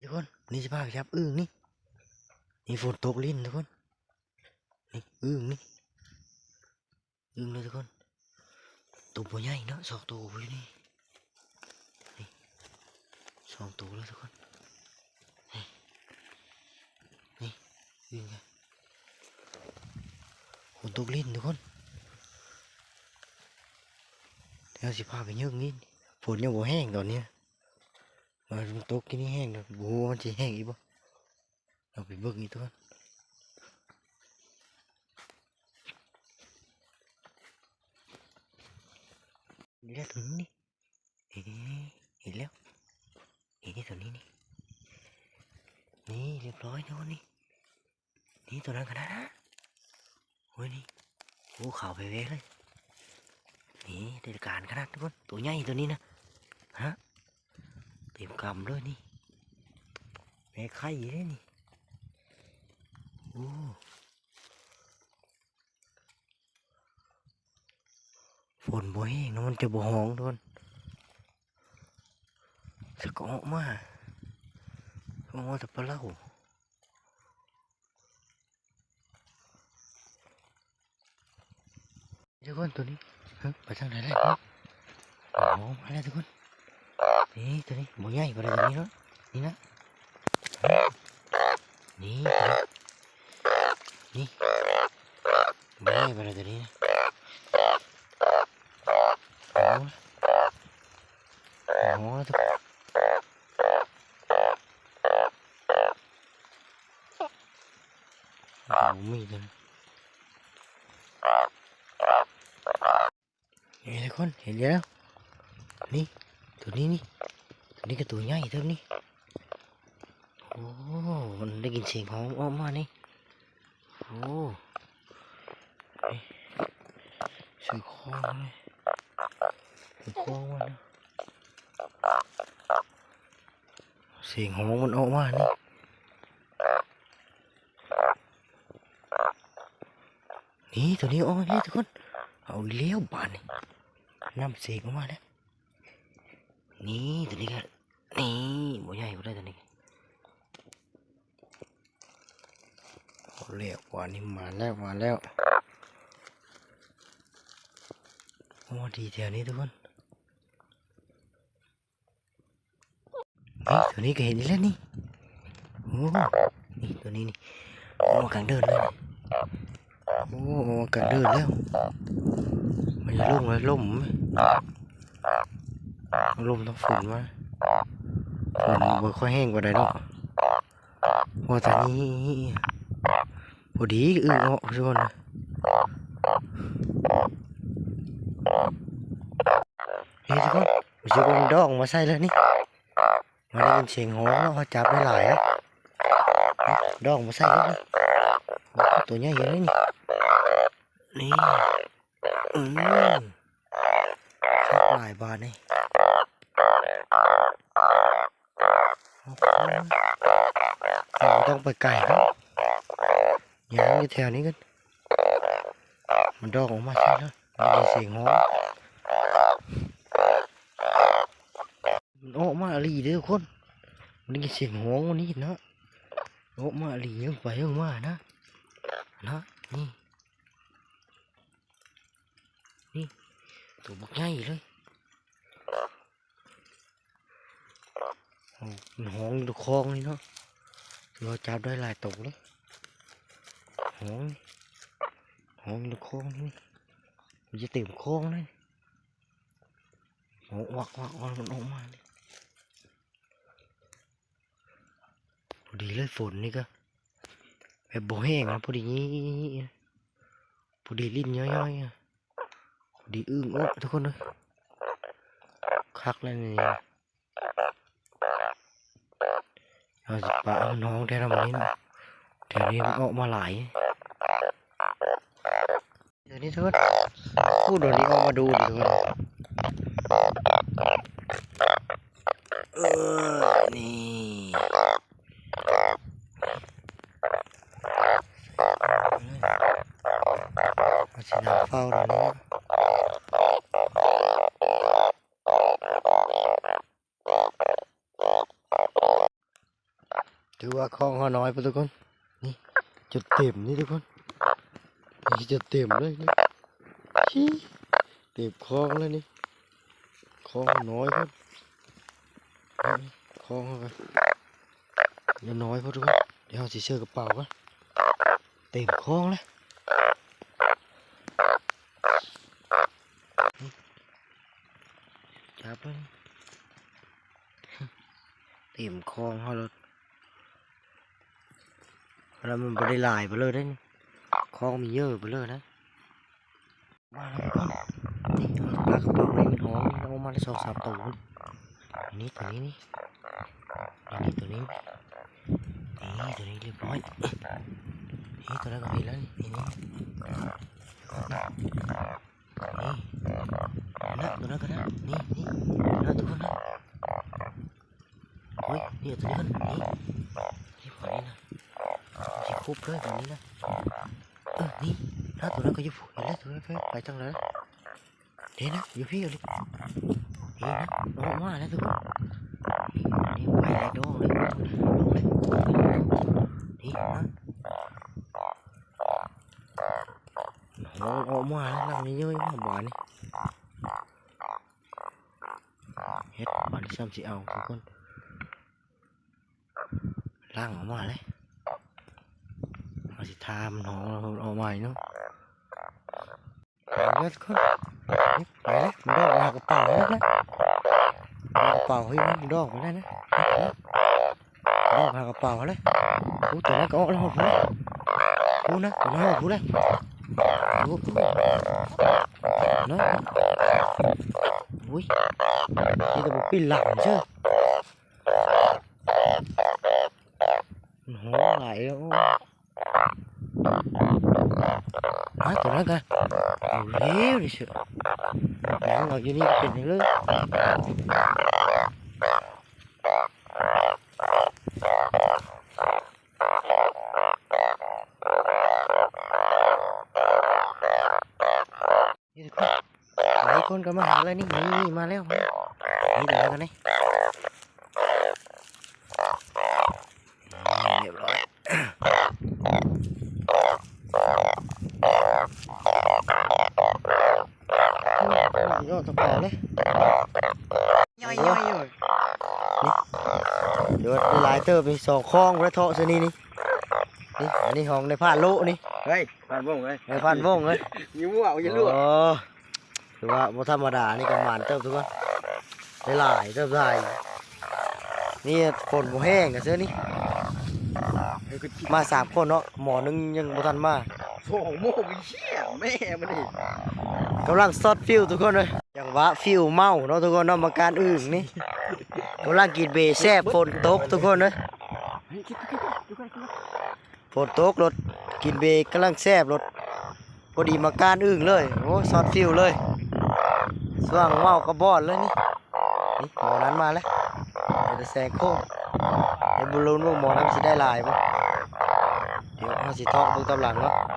ທຸກຄົນ ນີ້ຊິພາໄປຈັບອຶ່ງນີ້ ນີ້ຝົນຕົກລິນທຸກຄົນ ນີ້ອຶ່ງນີ້ ອຶ່ງເລີຍທຸກຄົນ ໂຕບໍ່ໃຫຍ່ເນາະ ສອງໂຕຢູ່ນີ້ ນີ້ສອງໂຕເລີຍທຸກຄົນ ນີ້ ນີ້ອຶ່ງ ຝົນຕົກລິນທຸກຄົນ ດຽວຊິພາໄປເຍິງນີ້ ຝົນຍັງບໍ່ແຫ້ງຕອນນີ້ ວ່າມັນຕົກກິນນີ້ແຫ້ງແລ້ວ ບໍ່ຮູ້ວ່າມັນຊິແຫ້ງອີກບໍ່ ເຮົາໄປເບິ່ງອີກກ່ອນ ນີ້ແຫຼະຕົວນີ້ ນີ້ ເຫັນແລ້ວ ນີ້ ນີ້ຕົວນີ້ນີ້ ນີ້ລຽບຮ້ອຍໂຕນີ້ ນີ້ຕົວນັ້ນຂະໜາດນະ ໂອ້ຍ ນີ້ ໂອ້ ຂາວແວວເລີຍ ນີ້ໄດ້ການຂະໜາດທຸກຄົນ ໂຕໃຫຍ່ຕົວນີ້ນະ ຮະ ເຕັມກຳເລີຍນີ້ ແມ່ໄຂ່ເດ້ນີ້ ໂອ້ ຝົນບໍ່ແຮງເນາະ ມັນຈະບໍ່ຮ້ອງທຸກຄົນ ສະກໍອອກມາ ອອກມາແຕ່ປາເລົາ ທຸກຄົນ ໂຕນີ້ ຮະ ໄປທາງໃດແລ້ວ? ໂອ້ ມາແລ້ວທຸກຄົນ ນີ້ ໂຕນີ້ບໍ່ໃຫຍ່ປານໃດ ໂຕນີ້ເນາະ ນີ້ນະ ນີ້ ນີ້ ບໍ່ໃຫຍ່ປານໃດ ໂຕນີ້ນະ ໂອ້ ໂອ້ ໂອ້ ມີເດີ ນີ້ທຸກຄົນ ເຫັນແລ້ວ ນີ້ ໂຕນີ້ນີ້ ໂຕນີ້ກໍໂຕໃຫຍ່ເຕີບນີ້ ໂອ້ ມັນໄດ້ຍິນສຽງຮ້ອງອອກມານີ້ ໂອ້ ນີ້ ໃສ່ຄອມັນນີ້ ໃສ່ຄອມັນນະ ສຽງຮ້ອງມັນອອກມານີ້ ນີ້ ໂຕນີ້ອອກມາແລ້ວທຸກຄົນ ເອົາແລ້ວບາດນີ້ ນຳສຽງອອກມາແລ້ວ ນີ້ ໂຕນີ້ກໍ ນີ້ ບໍ່ໃຫຍ່ບໍ່ໄດ້ໂຕນີ້ ເອົາແລ້ວບາດນີ້ ມາແລ້ວ ມາແລ້ວ ໂອ້ ດີແຖວນີ້ທຸກຄົນ ນີ້ ໂຕນີ້ກໍເຫັນອີກແລ້ວນີ້ ໂອ້ ນີ້ ໂຕນີ້ນີ້ ອອກມາກາງເດີ່ນເລີຍ ໂອ້ ອອກມາກາງເດີ່ນແລ້ວ ມັນລົງແລ້ວ ລົມ ລົມທັງຝົນມາ ຝົນບໍ່ຄ່ອຍແຮງປານໃດເນາະ ພໍຕານີ້ ພໍດີອຶ່ງອອກທຸກຄົນ ເຫັນທຸກຄົນ ຮູ້ສຶກວ່າມັນດອງມາໃສ່ແລ້ວນີ້ ມັນໄດ້ຍິນສຽງຮ້ອງເນາະ ເຮົາຈັບໄດ້ຫຼາຍແລ້ວ ດອງມາໃສ່ແລ້ວນີ້ ໂອ້ ໂຕໃຫຍ່ຢູ່ເດ້ນີ້ ນີ້ ອືມ ຄັກຫຼາຍບາດນີ້ ໂອ້ໂຫ ເຮົາບໍ່ຕ້ອງໄປໄກເນາະ ຍ່າງຢູ່ແຖວນີ້ກໍ ມັນດອງອອກມາໃສ່ແລ້ວ ໄດ້ຍິນສຽງຮ້ອງ ມັນອອກມາອີ່ຫຼີເດີທຸກຄົນ ມັນໄດ້ຍິນສຽງຮ້ອງມັນນີ້ເນາະ ອອກມາອີ່ຫຼີ ເຢິງໄປເຢິງມານະ ນະ ນີ້ ນີ້ ໂຕບັກໃຫຍ່ເລີຍ ໂອ້ ມັນຮ້ອງຢູ່ຄອງນີ້ເນາະ ຖືວ່າຈັບໄດ້ຫຼາຍໂຕເລີຍ ຮ້ອງ ຮ້ອງຢູ່ຄອງນີ້ ມັນຈະເຕັມຄອງເລີຍ ໂອ້ ອອກ ອອກ ອອກ ມັນອອກມານີ້ ພໍດີເລີຍ ຝົນນີ້ກໍແບບບໍ່ແຮງນະ ພໍດີ ພໍດີລິນຍ້ອຍໆ ພໍດີອຶ່ງອອກ ທຸກຄົນເອີຍ ຄັກແລ້ວນີ້ ເຮົາຊິປະໃຫ້ມັນຮ້ອງແຖວນັ້ນແຖວນີ້ເນາະ ແຖວນີ້ມັນອອກມາຫຼາຍ ດຽວນີ້ທຸກຄົນ ໂອ້ ດຽວນີ້ອອກມາດູດີທຸກຄົນ ເອີ ນີ້ ມັນຊິນັ່ງເຝົ້າດຽວນີ້. ນີ້ ຖືວ່າຄອງເຮົານ້ອຍພຸ້ນທຸກຄົນ. ນີ້ຈົນເຕັມນີ້ທຸກຄົນ, ນີ້ຈົນເຕັມເລີຍນີ້. ເຕັມຄອງແລ້ວນີ້, ຄອງນ້ອຍພຸ້ນ. ຄອງເຮົາກະນ້ອຍພຸ້ນທຸກຄົນ. ດຽວເຮົາຊິເຊີກະເປົາກ່ອນ. ເຕັມຄອງແລ້ວ. ຈັບເບິ່ງ, ເຕັມຄອງເຮົາໂລດ. ແລ້ວມັນບໍ່ໄດ້ຫຼາຍໄປເລີຍເດ້ນີ້, ຄອງມີເຍີະໄປເລີຍນະ. ມາແລ້ວທຸກຄົນ, ນີ້ເຮົາປາກະເປົາໃນເງິນຫອມນີ້ ເອົາມາໄດ້ສອງສາມໂຕ. ນີ້ໂຕນີ້ນີ້, ນີ້ໂຕນີ້, ນີ້ໂຕນີ້ຮຽບຮ້ອຍ. ນີ້ໂຕນັ້ນກະເຫັນແລ້ວນີ້, ນີ້ ນີ້ ນີ້ ນີ້ ນັ້ນນະ ໂຕນັ້ນກະໄດ້ ນີ້ ນີ້ ນັ້ນນະທຸກຄົນນະ. ໂອ້ຍ ນີ້ໂຕນີ້ກ່ອນ ນີ້ ນີ້ ຂໍນີ້ນະ ຊິຄຸບເລີຍບາດນີ້ນະ. ເອີ ນີ້ນະ ໂຕນັ້ນກະຢູ່ພຸ້ນ ເຫັນແລ້ວ ໂຕນັ້ນໄປທາງໃດ ເຫັນນະ ຢູ່ພີ້ເລີຍ ເຫັນນະ ອອກມາແລ້ວທຸກຄົນ. ນີ້ ນີ້ໄປແລ້ວ ໂດດເລີຍ ໂດດເລີຍ ນີ້ນະ. ໂອ້ ອອກມາແລ້ວ ຫຼັງໃຫຍ່ໆ ມາບາດນີ້ ເຮັດບາດນີ້ຊ້ຳຊິເອົາທຸກຄົນ ຫຼັງອອກມາເລີຍ. ເຮົາຊິຖ້າມັນຮ້ອງແລ້ວເຮົາເອົາໃໝ່ເນາະ. ເອົາເດີທຸກຄົນ ນີ້ໄປແລ້ວ ມັນດອກໄປຫາກະເປົາແລ້ວນະ ຫາກະເປົາ ເຮີ້ຍ ມັນດອກໄປແລ້ວນະ ດອກຫາກະເປົາແລ້ວ. ໂອ້ ໂຕນັ້ນກະອອກແລ້ວພຸ້ນນະ ໂຕນັ້ນຮອດພຸ້ນແລ້ວ ໂອ້ ເນາະ. ໂອ້ຍ ມີແຕ່ບໍ່ປິ່ນຫຼັງເຊີ ມັນຮ້ອງຫຼາຍແລ້ວ. ມາ ໂຕນັ້ນກະເອົາແລ້ວນີ້ເຊີ ນັ່ງເອົາຢູ່ນີ້ເປັນຫຍັງເລີຍ. ນີ້ທຸກຄົນ ຫຼາຍຄົນກະມາຫາແລ້ວນີ້ ນີ້ ນີ້ ມາແລ້ວ ມາ ນີ້ ດຽວກັນນີ້ ຮຽບຮ້ອຍ. ໂອ້ຍ ຍອດຕະເປົາເລີຍ ຍ່ອຍໆຢູ່ ນີ້ ເດີດໄດ້ຫຼາຍເຕີບນີ້ ສອງຄອງບໍ່ໄດ້ເທາະຊະນີ້ນີ້ ນີ້ ອັນນີ້ຂອງນາຍພານໂລະນີ້ ເຮີ້ຍ ພານວົງເອີຍ ເອີ ພານວົງເອີຍ ຢ່າມົວ ຢ່າຫຼວກ ໂອ້ ຖືວ່າບໍ່ທຳມະດາ ນີ້ກະໝານເຕີບທຸກຄົນ ໄດ້ຫຼາຍເຕີບ ຫຼາຍ ນີ້ຝົນບໍ່ແຮງກະເຊີນີ້ ມາສາມຄົນເນາະ ໝໍໜຶ່ງຍັງບໍ່ທັນມາ ສອງໂມງ ເຮີ້ຍ ແມ່ມັນນີ້ ກຳລັງຊອດຟິວທຸກຄົນເອີຍ ຈັງຫວະຟິວເມົາເນາະທຸກຄົນເນາະ ມາການອຶ່ງນີ້ ກຳລັງກິນເບແຊບ ຝົນຕົກທຸກຄົນເອີຍ. ຝົນຕົກໂລດ ກິນເບກຳລັງແຊບໂລດ ພໍດີມາການອຶ່ງເລີຍ ໂອ້ ຊອດຟິວເລີຍ ຊ່ວງເມົາກະບອດເລີຍນີ້ ນີ້ໝໍນັ້ນມາແລ້ວ ເປັນຕາແຊງໂຄ້ງ ໃຫ້ບຸລຸນເບິ່ງໝໍນັ້ນຊິໄດ້ຫຼາຍບໍ່ ດຽວເຮົາຊິເທາະເບິ່ງຕາມຫຼັງເນາະ.